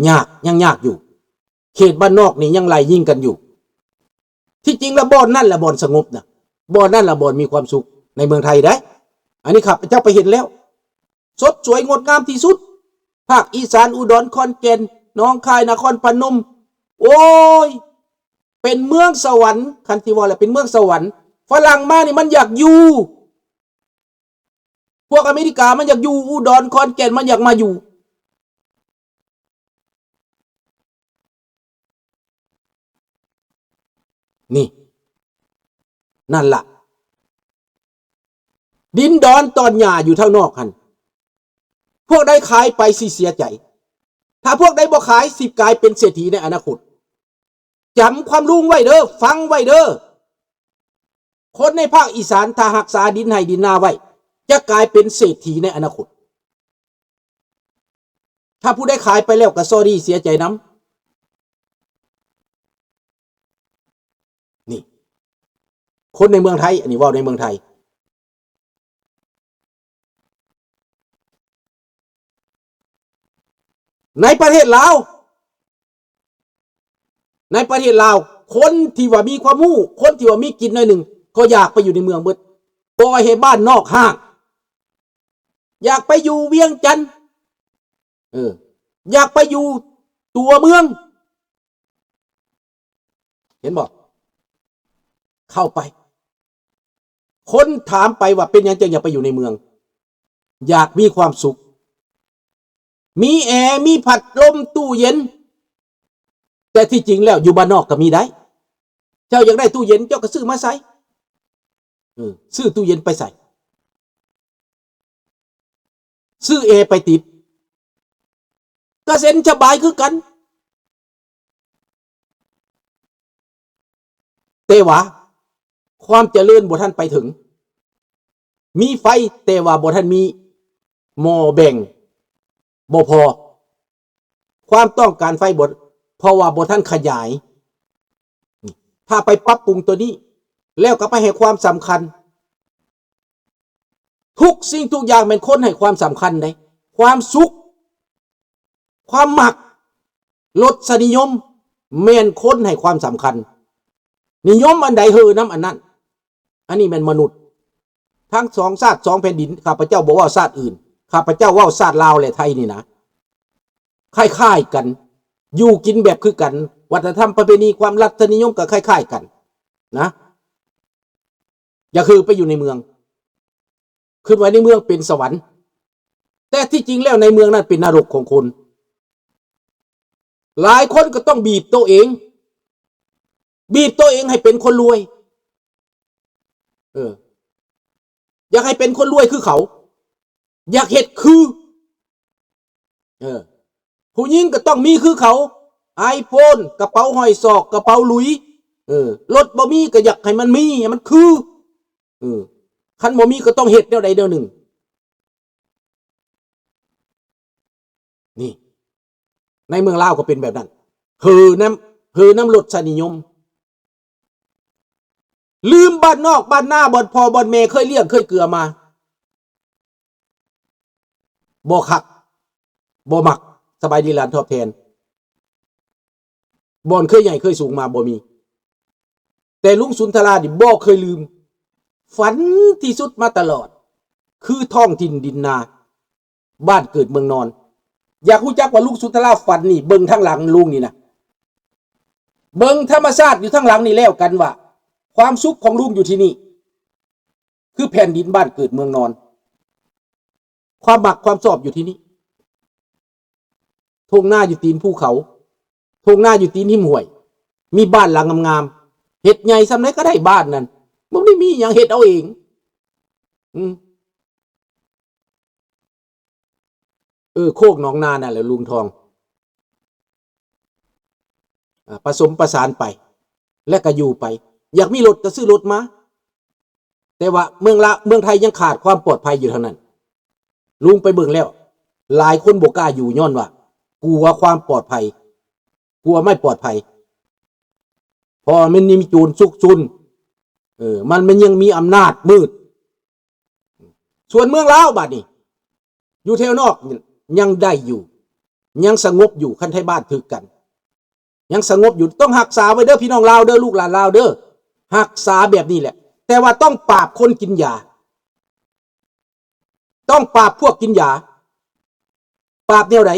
ຍາກ ຍັງຍາກຢູ່ ເຂດບ້ານນອກນີ້ຍັງໄລ່ຍິງກັນຢູ່. ທີ່ຈິງລະບ່ອນນັ້ນລະບ່ອນສະຫງົບນະ, ບ່ອນນັ້ນລະບ່ອນມີຄວາມສຸກໃນເມືອງໄທເດ້. ອັນນີ້ຂ້າພະເຈົ້າໄປເຫັນແລ້ວ ສົດສວຍງົດງາມທີ່ສຸດ. ພາກອີສານ ອຸດອນ, ຂອນແກ່ນ, ໜອງຄາຍ, ນະຄອນພະນົມ ໂອ້ຍ ເປັນເມືອງສະຫວັນ. ຄັນຊິເວົ້າແລ້ວເປັນເມືອງສະຫວັນ, ຝຣັ່ງມານີ້ມັນຢາກຢູ່. ພວກອາເມລິກາມັນຢາກຢູ່ອຸດອນ ຂອນແກ່ນ ມັນຢາກມາຢູ່. ນີ້ ນັ້ນລະ ດິນດອນຕອນຫຍ້າຢູ່ທາງນອກຫັ້ນ ພວກໃດຂາຍໄປຊິເສຍໃຈ. ຖ້າພວກໃດບໍ່ຂາຍ ຊິກາຍເປັນເສດຖີໃນອະນາຄົດ. ຈຳຄວາມລຸງໄວ້ເດີ້ ຟັງໄວ້ເດີ້. ຄົນໃນພາກອີສານ ຖ້າຮັກສາດິນໄຮ່ດິນນາໄວ້ ຈະກາຍເປັນເສດຖີໃນອະນາຄົດ. ຖ້າຜູ້ໃດຂາຍໄປແລ້ວກໍ sorry ເສຍໃຈນຳ. ນີ້ ຄົນໃນເມືອງໄທ, ອັນນີ້ເວົ້າໃນເມືອງໄທ. ໃນປະເທດລາວ ໃນປະເທດລາວ ຄົນທີ່ວ່າມີຄວາມຮູ້ ຄົນທີ່ວ່າມີກິນໜ້ອຍໜຶ່ງ ກໍຢາກໄປຢູ່ໃນເມືອງເບິດ, ປ່ອຍໃຫ້ບ້ານນອກຮ້າງ. ຢາກໄປຢູ່ວຽງຈັນ ເອີ ຢາກໄປຢູ່ຕົວເມືອງ. ເຫັນບໍ່? ເຂົ້າໄປ ຄົນຖາມໄປວ່າ ເປັນຫຍັງຈຶ່ງຢາກໄປຢູ່ໃນເມືອງ? ຢາກມີຄວາມສຸກ ມີແອ ມີພັດລົມ ຕູ້ເຢັນ. ແຕ່ທີ່ຈິງແລ້ວ ຢູ່ບ້ານນອກກໍມີໄດ້. ເຈົ້າຢາກໄດ້ຕູ້ເຢັນ ເຈົ້າກໍຊື້ມາໃສ່. ເອີ ຊື້ຕູ້ເຢັນໄປໃສ່ ຊື້ແອໄປຕິດ ກໍເຢັນສະບາຍຄືກັນ. ແຕ່ວ່າຄວາມຈະເລີນບໍ່ທັນໄປເຖິງ. ມີໄຟແຕ່ວ່າບໍ່ທັນມີໝໍ້ແບ່ງ ບໍ່ພໍ. ຄວາມຕ້ອງການໄຟບໍ່ ເພາະວ່າບໍ່ທັນຂະຫຍາຍ. ຖ້າໄປປັບປຸງໂຕນີ້ ແລ້ວກໍໄປໃຫ້ຄວາມສຳຄັນ ທຸກສິ່ງທຸກຢ່າງແມ່ນຄົນໃຫ້ຄວາມສຳຄັນເດ້. ຄວາມສຸກ ຄວາມມັກ ລົດສະນິຍົມ ແມ່ນຄົນໃຫ້ຄວາມສຳຄັນ. ນິຍົມອັນໃດເຮີນຳອັນນັ້ນ. ອັນນີ້ແມ່ນມະນຸດ ທັງສອງຊາດສອງແຜ່ນດິນ. ຂ້າພະເຈົ້າບໍ່ເວົ້າຊາດອື່ນ, ຂ້າພະເຈົ້າເວົ້າຊາດລາວ ແລະ ໄທນີ້ນະ ຄ້າຍໆກັນ, ຢູ່ກິນແບບຄືກັນ, ວັດທະນະທຳປະເພນີ ຄວາມລັດສະນິຍົມກໍຄ້າຍໆກັນນະ. ຢ່າຄືໄປຢູ່ໃນເມືອງ ຄິດວ່າໃນເມືອງເປັນສະຫວັນ, ແຕ່ທີ່ຈິງແລ້ວໃນເມືອງນັ້ນເປັນນະລົກຂອງຄົນ. ຫຼາຍຄົນກໍຕ້ອງບີບໂຕເອງ, ບີບໂຕເອງໃຫ້ເປັນຄົນລວຍ. ເອີ ຢາກໃຫ້ເປັນຄົນລວຍຄືເຂົາ, ຢາກເຮັດຄື ເອີ ຜູ້ຍິງກໍຕ້ອງມີຄືເຂົາ, ໄອໂຟນ, ກະເປົາຫ້ອຍສອກ, ກະເປົາຫຼຸຍ, ເອີ ລົດບໍ່ມີກໍຢາກໃຫ້ມັນມີ, ໃຫ້ມັນຄື. ເອີ ຄັນບໍ່ມີກໍຕ້ອງເຮັດແນວໃດແນວໜຶ່ງ. ນີ້ ໃນເມືອງລາວກໍເປັນແບບນັ້ນ, ເຫີນຳ ເຫີນຳລົດສະນິຍົມ, ລືມບ້ານນອກບ້ານນາ, ບ່ອນພໍ່ບ່ອນແມ່ເຄີຍລ້ຽງເຄີຍເກືອມາ. ບໍ່ຄັກ ບໍ່ມັກ. ສະບາຍດີຫຼານ ຕອບແທນ. ບ່ອນເຄີຍໃຫຍ່ເຄີຍສູງມາບໍ່ມີ, ແຕ່ລຸງສຸນທະລານີ້ບໍ່ເຄີຍລືມ, ຝັນທີ່ສຸດມາຕະຫຼອດ ຄືທ້ອງຖິ່ນດິນນາ ບ້ານເກີດເມືອງນອນ. ຢາກຮູ້ຈັກວ່າລຸງສຸນທະລາຝັນນີ້, ເບິ່ງທາງຫຼັງລຸງນີ້ນະ, ເບິ່ງທຳມະຊາດຢູ່ທາງຫຼັງນີ້ແລ້ວກັນວ່າ ຄວາມສຸກຂອງລຸງຢູ່ທີ່ນີ້ ຄືແຜ່ນດິນບ້ານເກີດເມືອງນອນ, ຄວາມມັກຄວາມຊອບຢູ່ທີ່ນີ້. ທົ່ງນາຢູ່ຕີນພູເຂົາ, ທົ່ງນາຢູ່ຕີນຮິມຫ້ວຍ, ມີບ້ານຫຼັງງາມໆ, ເຮັດໃຫຍ່ສ່ຳໃດກໍໄດ້ບ້ານນັ້ນ, ບໍ່ໄດ້ມີຫຍັງ, ເຮັດເອົາເອງ. ອືມ ເອີ ໂຄກໜອງນານັ້ນແຫຼະລຸງທອງ. ອາ ປະສົມປະສານໄປ ແລະກໍຢູ່ໄປ, ຢາກມີລົດກໍຊື້ລົດມາ. ແຕ່ວ່າເມືອງລາ ເມືອງໄທຍັງຂາດຄວາມປອດໄພຢູ່ເທົ່ານັ້ນ. ລຸງໄປເບິ່ງແລ້ວ ຫຼາຍຄົນບໍ່ກ້າຢູ່ ຍ້ອນວ່າກົວຄວາມປອດໄພ, ກົວໄມ່ປອດໄພ, ເພາະວ່າມັນຍັງມີໂຈນຊຸກຊຸນ, ເອີ ມັນ ມັນຍັງມີອຳນາດມືດ. ສ່ວນເມືອງລາວບາດນີ້ ຢູ່ແຖວນອກຍັງໄດ້ຢູ່, ຍັງສະຫງົບຢູ່ ຄັນໄທບ້ານຖືກກັນ ຍັງສະຫງົບຢູ່. ຕ້ອງຮັກສາໄວ້ເດີພີ່ນ້ອງລາວເດີ ລູກຫຼານລາວເດີ ຮັກສາແບບນີ້ແຫຼະ. ແຕ່ວ່າຕ້ອງປາບຄົນກິນຢາ ຕ້ອງປາບພວກກິນຢາ. ປາບແນວໃດ?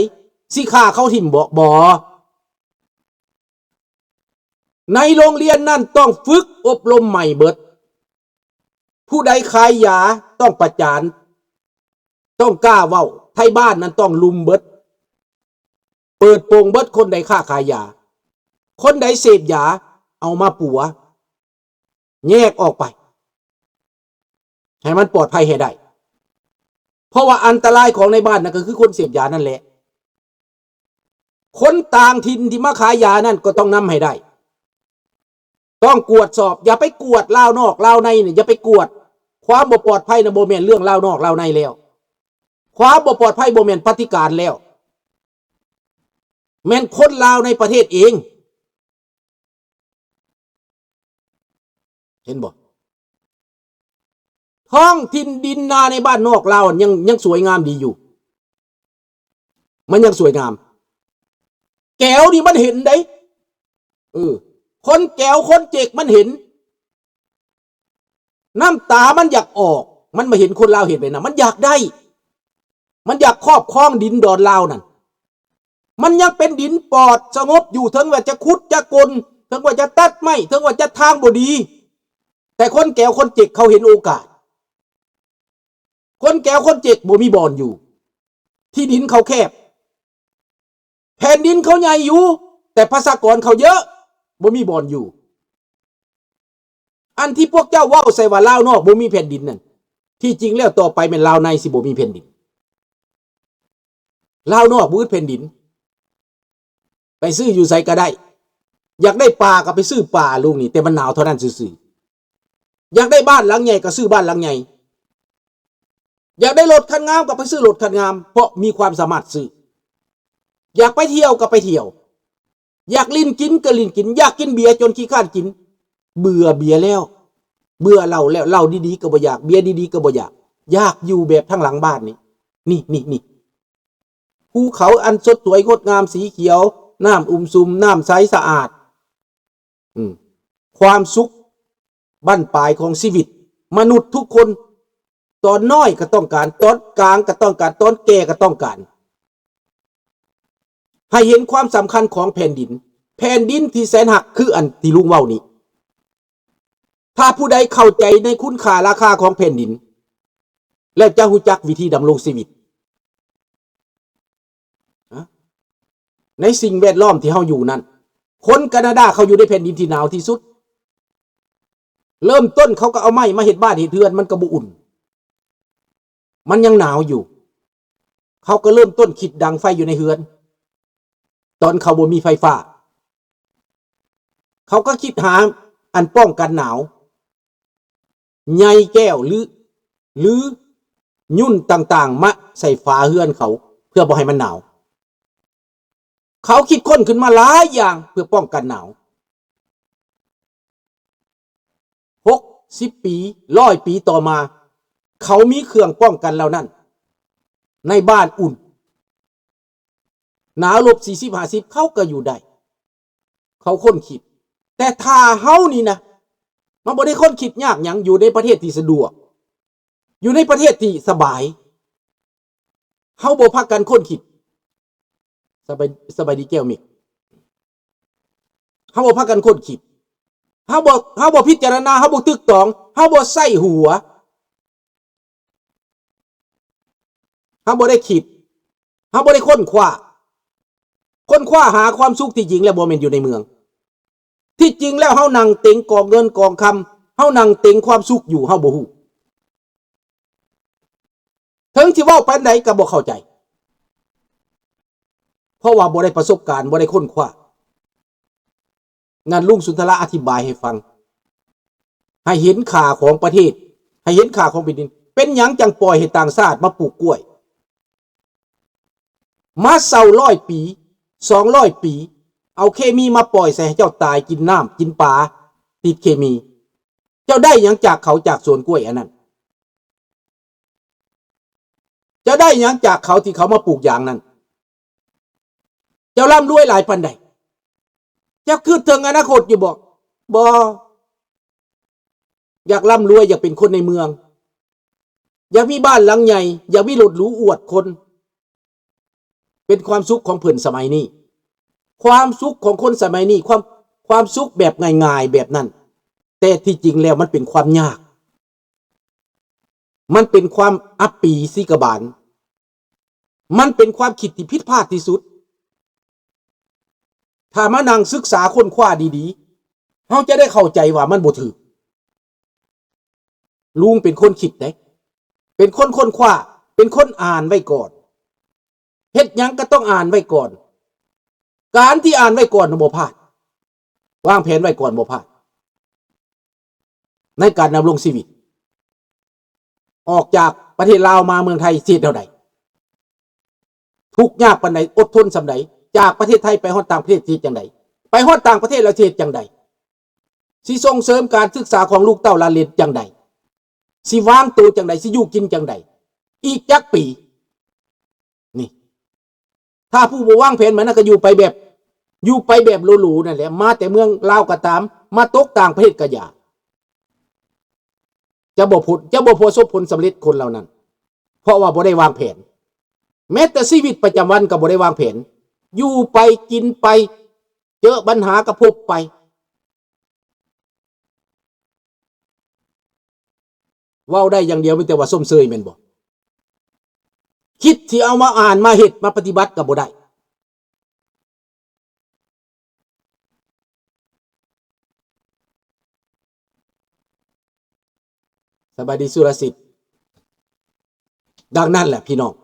ຊິຂ້າເຂົາຖິ້ມບໍ? ບໍ່. ໃນໂຮງຮຽນນັ້ນຕ້ອງຝຶກອົບຮົມໃໝ່ເບິດ. ຜູ້ໃດຂາຍຢາຕ້ອງປະຈານ, ຕ້ອງກ້າເວົ້າ. ໄທບ້ານນັ້ນຕ້ອງລຸມເບິດ, ເປີດໂປງເບິດ. ຄົນໃດຄ້າຂາຍຢາ, ຄົນໃດເສບຢາ, ເອົາມາປົວ, ແຍກອອກໄປ ໃຫ້ມັນປອດໄພໃຫ້ໄດ້. ເພາະວ່າອັນຕະລາຍຂອງໃນບ້ານນັ້ນ ກໍຄືຄົນເສບຢານັ້ນແຫຼະ. ຄົນຕ່າງຖິ່ນທີ່ມາຂາຍຢານັ້ນກໍຕ້ອງນຳໃຫ້ໄດ້. ຕ້ອງກວດສອບ. ຢ່າໄປກວດລາວນອກລາວໃນນີ້, ຢ່າໄປກວດ. ຄວາມບໍ່ປອດໄພນະ ບໍ່ແມ່ນເລື່ອງລາວນອກລາວໃນແລ້ວ. ຄວາມບໍ່ປອດໄພບໍ່ແມ່ນປະຕິການແລ້ວ. ແມ່ນຄົນລາວໃນປະເທດເອງ. ເຫັນບໍ່? ທ້ອງຖິ່ນດິນນາໃນບ້ານນອກລາວຍັງ ຍັງສວຍງາມດີຢູ່. ມັນຍັງສວຍງາມ. ແກວນີ້ມັນເຫັນເດ້. ເອີ ຄົນແກວຄົນເຈັກມັນເຫັນ. ນ້ຳຕາມັນຢາກອອກ. ມັນມາເຫັນຄົນລາວເຮັດແບບນັ້ນ ມັນຢາກໄດ້. ມັນຢາກຄອບຄອງດິນດອນລາວນັ້ນ. ມັນຍັງເປັນດິນປອດສະຫງົບຢູ່, ເຖິງວ່າຈະຂຸດຈະກົນ, ເຖິງວ່າຈະຕັດໄມ້, ເຖິງວ່າຈະທາງບໍ່ດີ, ແຕ່ຄົນແກວຄົນເຈັກເຂົາເຫັນໂອກາດ. ຄົນແກວຄົນເຈັກບໍ່ມີບ່ອນຢູ່, ທີ່ດິນເຂົາແຄບ. ແຜ່ນດິນເຂົາໃຫຍ່ຢູ່, ແຕ່ປະຊາກອນເຂົາເຍອະ, ບໍ່ມີບ່ອນຢູ່. ອັນທີ່ພວກເຈົ້າເວົ້າໃສ່ວ່າລາວນອກບໍ່ມີແຜ່ນດິນນັ້ນ, ທີ່ຈິງແລ້ວຕໍ່ໄປແມ່ນລາວໃນຊິບໍ່ມີແຜ່ນດິນ. ລາວນອກບໍ່ອຶດແຜ່ນດິນ, ໄປຊື້ຢູ່ໃສກໍໄດ້. ຢາກໄດ້ປ່າກໍໄປຊື້ປ່າລູກນີ້, ແຕ່ມັນໜາວເທົ່ານັ້ນຊື່ໆ. ຢາກໄດ້ບ້ານຫຼັງໃຫຍ່ກໍຊື້ບ້ານຫຼັງໃຫຍ່. ຢາກໄດ້ລົດຄັນງາມກໍໄປຊື້ລົດຄັນງາມ, ເພາະມີຄວາມສາມາດຊື້. ຢາກໄປທ່ຽວກໍໄປທ່ຽວ. ຢາກຫຼິ້ນກິນກໍຫຼິ້ນກິນ, ຢາກກິນເບຍຈົນຂີ້ຄ້ານກິນ, ເບື່ອເບຍແລ້ວ, ເບື່ອເຫຼົ້າແລ້ວ, ເຫຼົ້າດີໆກໍບໍ່ຢາກ, ເບຍດີໆກໍບໍ່ຢາກ, ຢາກຢູ່ແບບທາງຫຼັງບ້ານນີ້. ນີ້ ນີ້ ນີ້ ພູເຂົາອັນສົດສວຍງົດງາມສີຂຽວ, ນ້ຳອຸ່ມຊຸ່ມ, ນ້ຳໃສສະອາດ. ອືມ ຄວາມສຸກບັ້ນປາຍຂອງຊີວິດມະນຸດທຸກຄົນ, ຕອນນ້ອຍກໍຕ້ອງການ, ຕອນກາງກໍຕ້ອງການ, ຕອນແກ່ກໍຕ້ອງການ. ໃຫ້ເຫັນຄວາມສຳຄັນຂອງແຜ່ນດິນ, ແຜ່ນດິນທີ່ແສນຮັກ ຄືອັນທີ່ລຸງເວົ້ານີ້. ຖ້າຜູ້ໃດເຂົ້າໃຈໃນຄຸນຄ່າລາຄາຂອງແຜ່ນດິນ, ແລ້ວຈະຮູ້ຈັກວິທີດຳລົງຊີວິດ. ນະ ໃນສິ່ງແວດລ້ອມທີ່ເຮົາຢູ່ນັ້ນ, ຄົນການາດາເຂົາຢູ່ໃນແຜ່ນດິນທີ່ໜາວທີ່ສຸດ. ເລີ່ມຕົ້ນເຂົາກໍເອົາໄມ້ມາເຮັດບ້ານເຮັດເຮືອນ, ມັນກໍບໍ່ອຸ່ນ, ມັນຍັງໜາວຢູ່. ເຂົາກໍເລີ່ມຕົ້ນຄິດດັງໄຟຢູ່ໃນເຮືອນ, ຕອນເຂົາບໍ່ມີໄຟຟ້າ. ເຂົາກໍຄິດຫາອັນປ້ອງກັນໜາວ, ໃຍແກ້ວ ຫຼື ຫຼື ຫຍຸ້ນຕ່າງໆ ມາໃສ່ຝາເຮືອນເຂົາ ເພື່ອບໍ່ໃຫ້ມັນໜາວ. ເຂົາຄິດຄົ້ນຂຶ້ນມາຫຼາຍຢ່າງເພື່ອປ້ອງກັນໜາວ. ຫົກສິບປີ, ຮ້ອຍປີຕໍ່ມາ, ເຂົາມີເຄື່ອງປ້ອງກັນເຫຼົ່ານັ້ນໃນບ້ານອຸ່ນ. ໜາວລົບສີ່ສິບ ຫ້າສິບ ເຂົາກໍຢູ່ໄດ້, ເຂົາຄົ້ນຄິດ. ແຕ່ຖ້າເຮົານີ້ນະ, ມັນບໍ່ໄດ້ຄົ້ນຄິດຍາກຫຍັງ, ຢູ່ໃນປະເທດທີ່ສະດວກ, ຢູ່ໃນປະເທດທີ່ສະບາຍ, ເຮົາບໍ່ພາກັນຄົ້ນຄິດ. ສະບາຍ ສະບາຍດີແກ້ວເມັກ. ເຮົາບໍ່ພາກັນຄົ້ນຄິດ, ເຮົາບໍ່ ເຮົາບໍ່ພິຈາລະນາ, ເຮົາບໍ່ຕຶກຕອງ, ເຮົາບໍ່ໃຊ້ຫົວ. ເຮົາບໍ່ໄດ້ຄິດ, ເຮົາບໍ່ໄດ້ຄົ້ນຄວ້າ. ຄົ້ນຄວ້າຫາຄວາມສຸກທີ່ຈິງແລ້ວບໍ່ແມ່ນຢູ່ໃນເມືອງ. ທີ່ຈິງແລ້ວເຮົານັ່ງເຕັງກອງເງິນກອງຄຳ, ເຮົານັ່ງເຕັງຄວາມສຸກຢູ່, ເຮົາບໍ່ຮູ້. ເຖິງຊິເວົ້າປານໃດກໍບໍ່ເຂົ້າໃຈ, ເພາະວ່າບໍ່ໄດ້ປະສົບການ, ບໍ່ໄດ້ຄົ້ນຄວ້າ. ນັ້ນລຸງສຸນທະລະອະທິບາຍໃຫ້ຟັງ, ໃຫ້ເຫັນຄ່າຂອງປະເທດ, ໃຫ້ເຫັນຄ່າຂອງແຜ່ນດິນ. ເປັນຫຍັງຈັ່ງປ່ອຍໃຫ້ຕ່າງຊາດມາປູກກ້ວຍ? ມາເຊົາຮ້ອຍປີ, ສອງຮ້ອຍປີ, ເອົາເຄມີມາປ່ອຍໃສ່ໃຫ້ເຈົ້າຕາຍ, ກິນນ້ຳ, ກິນປາ, ຕິດເຄມີ. ເຈົ້າໄດ້ຫຍັງຈາກເຂົາ, ຈາກສວນກ້ວຍອັນນັ້ນ? ເຈົ້າໄດ້ຫຍັງຈາກເຂົາທີ່ເຂົາມາປູກຢາງນັ້ນ? ເຈົ້າລ່ຳລວຍຫຼາຍປານໃດ? ເຈົ້າຄິດເຖິງອະນາຄົດຢູ່ບໍ່? ບໍ່. ຢາກລ່ຳລວຍ ຢາກເປັນຄົນໃນເມືອງ ຢາກມີບ້ານຫຼັງໃຫຍ່ ຢາກມີລົດຫຼູອວດຄົນ. ເປັນຄວາມສຸກຂອງເພິ່ນສະໄໝນີ້. ຄວາມສຸກຂອງຄົນສະໄໝນີ້ ຄວາມ ຄວາມສຸກແບບງ່າຍໆແບບນັ້ນ, ແຕ່ທີ່ຈິງແລ້ວມັນເປັນຄວາມຍາກ. ມັນເປັນຄວາມອັບປີສີກະບານ. ມັນເປັນຄວາມຄິດທີ່ຜິດພາດທີ່ສຸດ. ຖ້າມານັ່ງສຶກສາຄົ້ນຄວ້າດີໆ, ເຮົາຈະໄດ້ເຂົ້າໃຈວ່າມັນບໍ່ຖືກ. ລຸງເປັນຄົນຄິດເດ້, ເປັນຄົນຄົ້ນຄວ້າ, ເປັນຄົນອ່ານໄວ້ກ່ອນ. ເຮັດຫຍັງກໍຕ້ອງອ່ານໄວ້ກ່ອນ. ການທີ່ອ່ານໄວ້ກ່ອນບໍ່ພາດ, ວາງແຜນໄວ້ກ່ອນບໍ່ພາດ. ໃນການດຳລົງຊີວິດ ອອກຈາກປະເທດລາວມາເມືອງໄທ ຊິເຮັດແນວໃດ? ທຸກຍາກປານໃດ? ອົດທົນສ່ຳໃດ? ຈາກປະເທດໄທໄປຮອດຕ່າງປະເທດ ຊິເຮັດຈັ່ງໃດ? ໄປຮອດຕ່າງປະເທດແລ້ວ ຊິເຮັດຈັ່ງໃດ? ຊິສົ່ງເສີມການສຶກສາຂອງລູກເຕົ້າຫຼານເຫຼນຈັ່ງໃດ? ຊິວາງໂຕຈັ່ງໃດ? ຊິຢູ່ກິນຈັ່ງໃດ? ອີກຈັກປີ? ນີ້ ຖ້າຜູ້ບໍ່ວາງແຜນ ມັນກໍຢູ່ໄປແບບ ຢູ່ໄປແບບໂຫຼໆນັ້ນແຫຼະ. ມາແຕ່ເມືອງລາວກໍຕາມ, ມາຕົກຕ່າງປະເທດກໍຢ່າ, ຈະບໍ່ພົ້ນ ຈະບໍ່ປະສົບຜົນສຳເລັດ ຄົນເຫຼົ່ານັ້ນ ເພາະວ່າບໍ່ໄດ້ວາງແຜນ. ແມ້ແຕ່ຊີວິດປະຈຳວັນກໍບໍ່ໄດ້ວາງແຜນ, ຢູ່ໄປ ກິນໄປ, ເຈີບັນຫາກໍພົບໄປ. ເວົ້າໄດ້ຢ່າງດຽວ ມີແຕ່ວ່າຊົມເຊີຍແມ່ນບໍ່? ຄິດທີ່ເອົາມາອ່ານ ມາເຮັດ ມາປະຕິບັດກໍບໍ່ໄດ້. ສະບາຍດີສຸລະສິດ. ດັ່ງນັ້ນແຫຼະພີ່ນ້ອງ,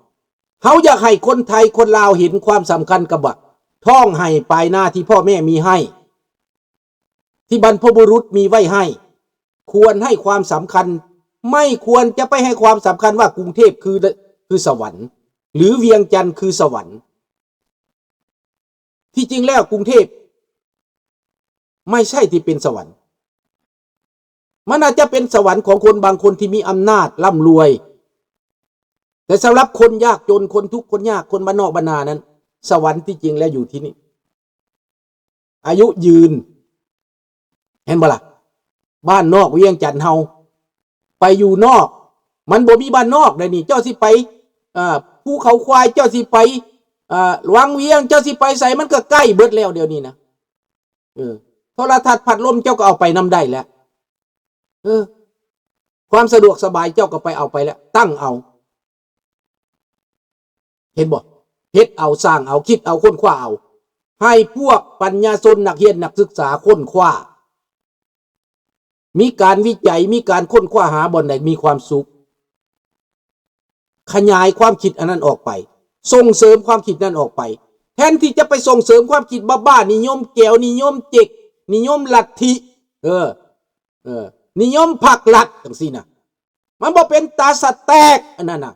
ເຮົາຢາກໃຫ້ຄົນໄທຄົນລາວເຫັນຄວາມສຳຄັນກັບວ່າ ທ້ອງໃຫ້ປາຍນາທີ່ພໍ່ແມ່ມີໃຫ້ ທີ່ບັນພະບຸລຸດມີໄວ້ໃຫ້ ຄວນໃຫ້ຄວາມສຳຄັນ, ໄມ່ຄວນຈະໄປໃຫ້ຄວາມສຳຄັນວ່າກຸງເທບຄື ຄືສະຫວັນ ຫຼື ວຽງຈັນຄືສະຫວັນ. ທີ່ຈິງແລ້ວກຸງເທບໄມ່ໃຊ່ທີ່ເປັນສະຫວັນ, ມັນອາດຈະເປັນສະຫວັນຂອງຄົນບາງຄົນທີ່ມີອຳນາດລ່ຳລວຍ, ແຕ່ສຳລັບຄົນຍາກຈົນ, ຄົນທຸກຄົນຍາກ, ຄົນບ້ານນອກບ້ານນານັ້ນ, ສະຫວັນທີ່ຈິງແລ້ວຢູ່ທີ່ນີ້. ອາຍຸຢືນ ເຫັນບໍ່ລະ? ບ້ານນອກວຽງຈັນເຮົາ ໄປຢູ່ນອກ ມັນບໍ່ມີບ້ານນອກໃດນີ້. ເຈົ້າຊິໄປ ເອີ ພູເຂົາຄວາຍ, ເຈົ້າຊິໄປ ເອີ ວັງວຽງ, ເຈົ້າຊິໄປໃສ ມັນກໍໃກ້ເບິດແລ້ວດຽວນີ້ນະ. ເອີ ໂທລະທັດພັດລົມເຈົ້າກໍເອົາໄປນຳໄດ້ແລ້ວ. ເອີ ຄວາມສະດວກສະບາຍເຈົ້າກໍໄປເອົາໄປແລ້ວ, ຕັ້ງເອົາ. ເຫັນບໍ່? ເຮັດເອົາ, ສ້າງເອົາ, ຄິດເອົາ, ຄົ້ນຄວ້າເອົາ. ໃຫ້ພວກປັນຍາຊົນ, ນັກຮຽນ, ນັກສຶກສາຄົ້ນຄວ້າ, ມີການວິໄຈ, ມີການຄົ້ນຄວ້າຫາບ່ອນໃດມີຄວາມສຸກ, ຂະຫຍາຍຄວາມຄິດອັນນັ້ນອອກໄປ, ສົ່ງເສີມຄວາມຄິດນັ້ນອອກໄປ, ແທນທີ່ຈະໄປສົ່ງເສີມຄວາມຄິດບ້າໆ, ນິຍົມແກວ, ນິຍົມເຈັກ, ນິຍົມລັດທິ, ເອີ ເອີ ນິຍົມພັກລັດ ຈັ່ງຊີ້ນະ. ມັນບໍ່ເປັນຕາສະແຕກອັນນັ້ນນະ.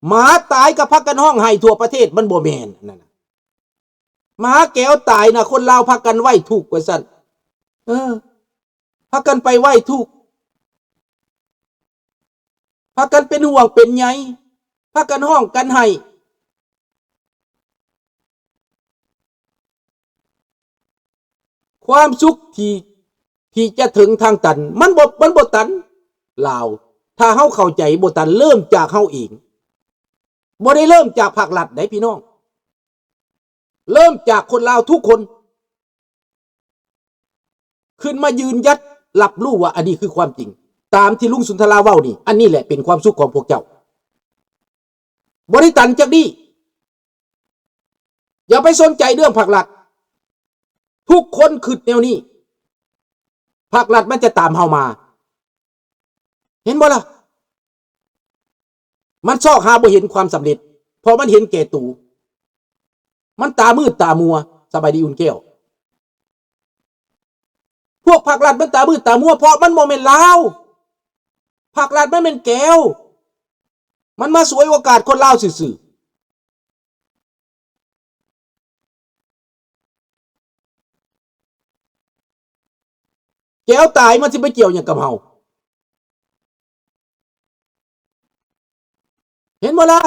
ໝາຕາຍກໍພາກັນຮ້ອງໄຫ້ທົ່ວປະເທດ, ມັນບໍ່ແມ່ນອັນນັ້ນນະ. ໝາແກວຕາຍນະ, ຄົນລາວພາກັນໄຫວ້ທຸກວ່າຊັ້ນ. ເອີ ພາກັນໄປໄຫວ້ທຸກ, ພາກັນເປັນຫ່ວງເປັນໃຍ, ພາກັນຮ້ອງກັນໄຫ້. ຄວາມສຸກທີ່ ທີ່ຈະເຖິງທາງຕັນ ມັນບໍ່ ມັນບໍ່ຕັນລາວ. ຖ້າເຮົາເຂົ້າໃຈ ບໍ່ຕັນ, ເລີ່ມຈາກເຮົາເອງ. ບໍ່ໄດ້ເລີ່ມຈາກພາກລັດໃດ໋ພີ່ນ້ອງ, ເລີ່ມຈາກຄົນລາວທຸກຄົນ ຂຶ້ນມາຢືນຢັດ ຮັບຮູ້ວ່າອັນນີ້ຄືຄວາມຈິງ ຕາມທີ່ລຸງສຸນທະລາເວົ້ານີ້. ອັນນີ້ແຫຼະເປັນຄວາມສຸກຂອງພວກເຈົ້າ. ບໍ່ໄດ້ຕັນຈັກດີ້. ຢ່າໄປສົນໃຈເລື່ອງພາກລັດ. ທຸກຄົນຄິດແນວນີ້. ພາກລັດມັນຈະຕາມເຮົາມາ. ເຫັນບໍ່ລະ? ມັນຊອກຫາບໍ່ເຫັນຄວາມສຳເລັດ, ເພາະມັນເຫັນແກ່ໂຕ. ມັນຕາມືດຕາມົວ. ສະບາຍດີອຸ່ນແກ້ວ. ພວກພາກລັດມັນຕາມືດຕາມົວ ເພາະມັນບໍ່ແມ່ນລາວ. ພາກລັດມັນແມ່ນແກວ. ມັນມາສວຍໂອກາດຄົນລາວຊື່ໆ. ແກວຕາຍມັນຊິໄປກ່ຽວຫຍັງກັບເຮົາ? ເຫັນບໍ່ລະ?